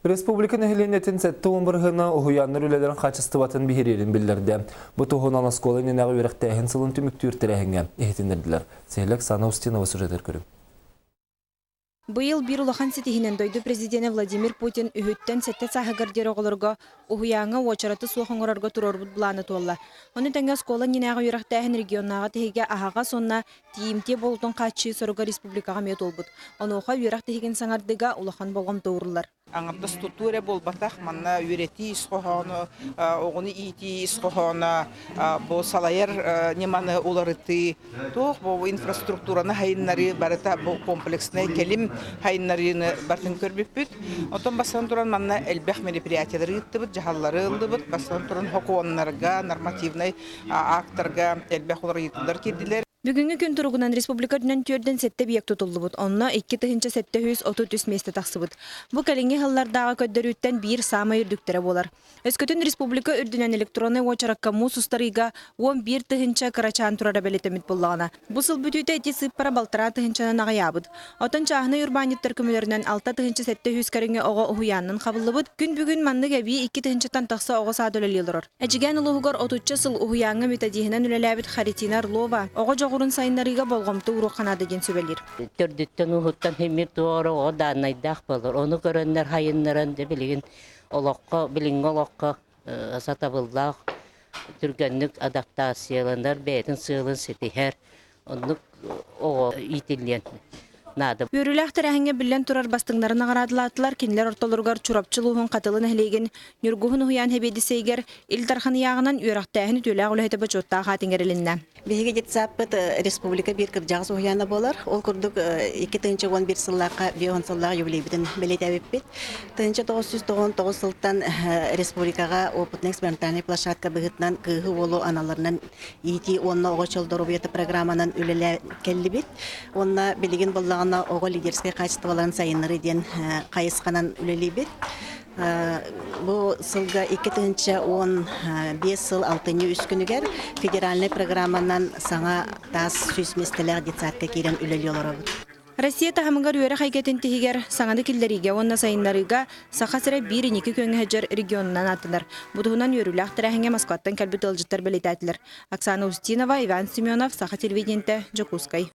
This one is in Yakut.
Республика нэһилиэнньэтин 70 бырыһыана уһуйааннар үлэлэрин хаачыстыбатын биһириирин биллэрдэ. Бу туһунан оскуола иннинээҕи үөрэхтээһин сылын түмүктүүр тэрээһиҥҥэ иһитиннэрдилэр. Сиһилик Оксана Устинова сюжетыгар көрүҥ. Быйыл биир улахан ситиһинэн дойду президенэ Владимир Путин үһүттэн сэттэ сааһыгар диэри оҕолорго уһуйааҥҥа уочараты суох оҥорорго туруорбут былаана туолла. Ону тэҥэ оскуола иннинээҕи үөрэхтээһин регионнааҕы тиһигэ аһаҕас уонна тиийимтиэ буолуутун хааччыйыы соруга республикаҕа эмиэ туолбут. Онуоха үөрэх тиһигин саҥардыыга улахан болҕомто ууруллар. Аҥардас тутуу эрэ буолбатах, манна үөрэтии ис хоһооно, оҕону иитии ис хоһооно, бу салайар ньыманы уларытыы, туох бу инфраструктураны сайыннарыы барыта бу комплекснай кэлим сайыннарыыны барытын көрбүппүт. Оттон бастатан туран манна элбэх мероприятиелары ыыттыбыт, дьаһаллары ыллыбыт. Бастатан туран сокуоннарга, нормативнай актарга элбэх уларыйыылар киирдилэр. Бүгүҥҥү күн туругунан республика үрдүнэн 47 эбийиэк тутуллубут, онно 2733 миэстэ тахсыбыт. Бу кэлиҥҥи сыллардааҕы көрдөрүүттэн биир саамай үрдүктэрэ буолар. Өскөтүн республика үрдүнэн электроннай уочаракка муус устар ыйга 11 тыһыынча кырачаан турара бэлиэтэммит буоллаҕына, бу сыл бүтүүтэ ити сыыппара балтараа тыһыынчанан аҕыйаабыт. Оттон чааһынай урбаанньыттар көмөлөрүнэн 6703 кэриҥэ оҕо уһуйаанынан хабыллыбыт. Күн бүгүн маннык эбии 2 тыһыынчаттан тахса оҕо саада үлэлии олорор. Эдьигээн улууһугар отучча сыл уһуйааҥҥа методиһынан үлэлээбит Харитина Орлова оҕо дьоҕурун сайыннарыыга болҕомто ууруохха наада диэн сүбэлиир. Төрдүттэн-ууһуттан химир туора оҕо дааннайдаах буолар. Ону көрөннөр хайыннаран дьэ билигин олоххо, билиҥҥи олоххо сатабыллаах түргэнник адаптацияланар, бэйэтин сыалын ситиһэр, оннук оҕо иитиллиэн наада. Үөрүүлээх тэрээһиҥҥэ биллэн турар бастыҥнары наҕараадалаатылар. Кинилэр ортолоругар Чурапчы улууһун Хатылы нэһилиэгин Ньургуһун уһуйаан сэбиэдиссэйигэр Ил Дархан ыйааҕынан үөрэхтээһин үтүөлээх үлэһитэ бочуоттаах аат иҥэрилиннэ. Биһиги детсадпыт республика биир кырдьаҕас уһуйаана буолар. Ол курдук 2011 сыллаахха 50 сыллаах юбилейбытын бэлиэтээбиппит. 1999 сылтан республикаҕа опытный экспериментальный площадка быһыытынан кыыһы уолу аналларынан иитии уонна оҕо чөл доруобуйата программанан үлэлээн кэллибит. Уонна билигин буоллаҕына оҕо лидерскэй хаачыстыбаларын сайыннарыы диэн хайысханан үлэлиибит. Бу сылга 2015 сыл алтынньы үс күнүгэр федеральнай программанан саҥа таас сүүс миэстэлээх детсадка киирэн үлэлии олоробут. Россия таһымыгар үөрэх эйгэтин тиһигэр саҥаны киллэриигэ уонна сайыннарыыга Саха сирэ биир инники күөҥҥэ сылдьар регионунан ааттанар. Бу туһунан үөрүүлээх тэрээһиҥҥэ Москваттан кэлбит ыалдьыттар бэлиэтээтилэр. Оксана Устинова, Иван Семенов, Саха телевидениетэ, Дьокуускай.